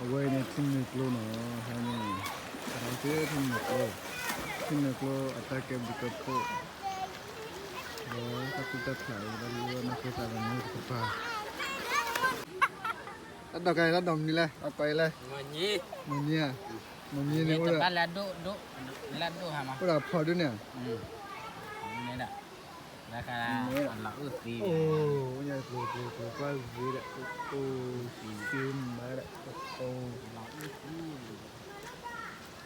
အဝဲအံၤန့ၣ် ထံနုာ်ကျိနီၤ, ဟါန့ၣ် ထံနုာ်ကျိ, ထံနုာ်ကျိအတၢ်ကဲဘျုးကဲဖှိၣ်, ဒီးတၢ်သူၣ်တၢ်ဖျးအံၤ ဘၣ်လၢအနီၢ်ကဲသးဒီးမ့ၢ်တကပၤ, တၢ်ဒိးကါအံၤ တၢ်ဒိးမနုၤလဲၣ်, တၢ်ကိးအံၤလဲၣ်, မ့ၢ်ဧါ, မ့ၢ်ဧါန့ၣ်အိၣ်ဒီး အိၣ်ဒီးဖီဒိၣ်န့ၣ်, အိၣ်ညါကျိၤကျိၤကျိၤကွၢ်ဂ့ၤဒီး အိၣ်သံ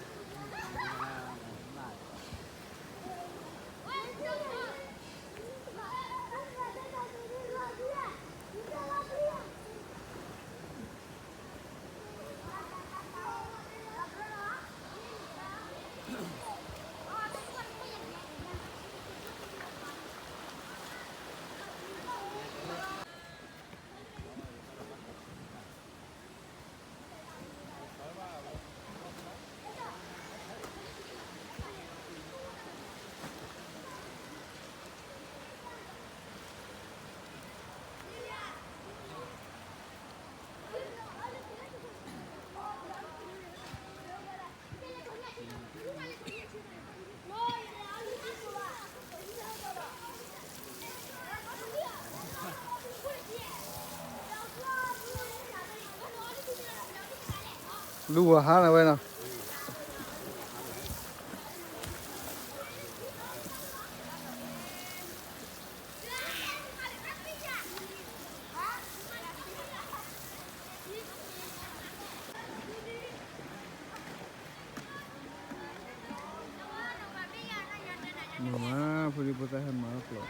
မးဒီး အိၣ် လူၤဝဲဟါလီၤဝဲနီၤ. မၤမၤ ဖိဒံဖိသၣ်ဟဲမၤလီၤကျိာ်.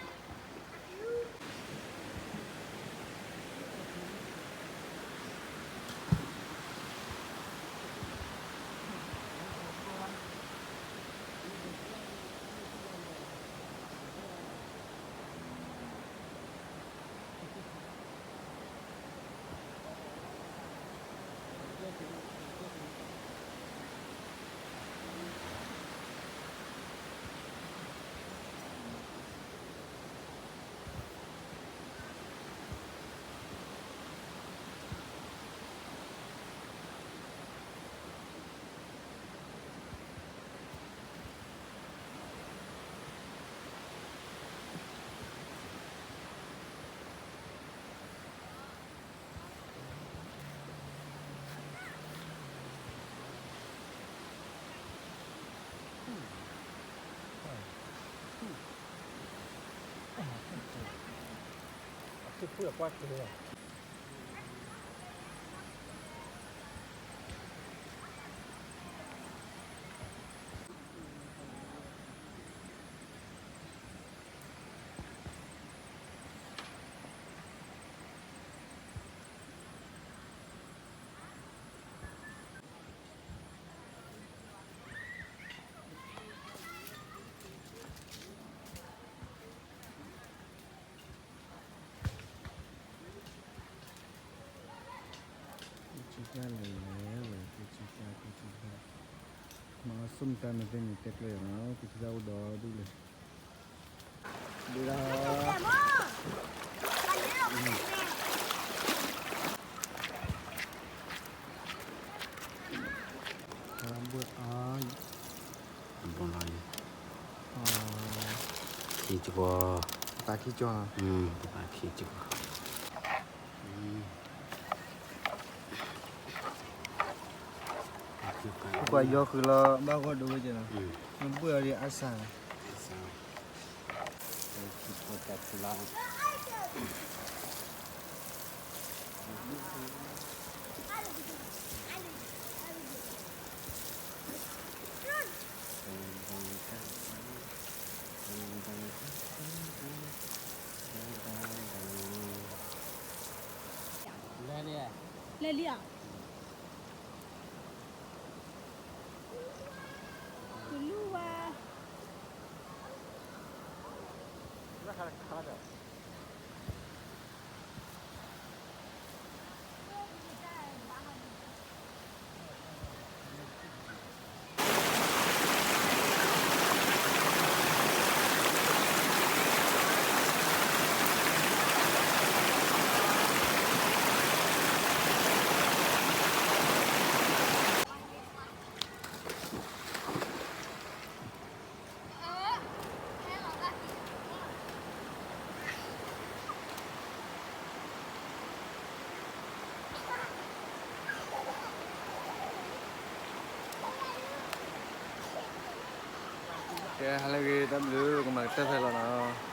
မၤဆိကမိၣ်တၢ်န့ၣ်သ့ၣ်န့ၣ် တဲကျၢၤယၤနီၤ ပခံသၣ်အိၣ်ဒီးဒူၣ်လဲၣ်. ဒ်လီၤ ဘၣ်အါ ခံကကွီၤ ပသးခံကကွီၤ ပသးခံကကွီၤ ပကွၢ်ယီၤဃုာ်လီၤ ဘၣ်ဂီၢ်ဒိဝဲက့ၤလီၤ မ့ၢ်ဘှ့ၣ်အီၤဒ်အါစၢ် လဲၤလံဧါ ကလူဝါ ကဲ ဟါလၢအဂ့ၤ တၢ်ဘျုး ကမၤကတၢၢ်ဖဲလီၤနီၤ.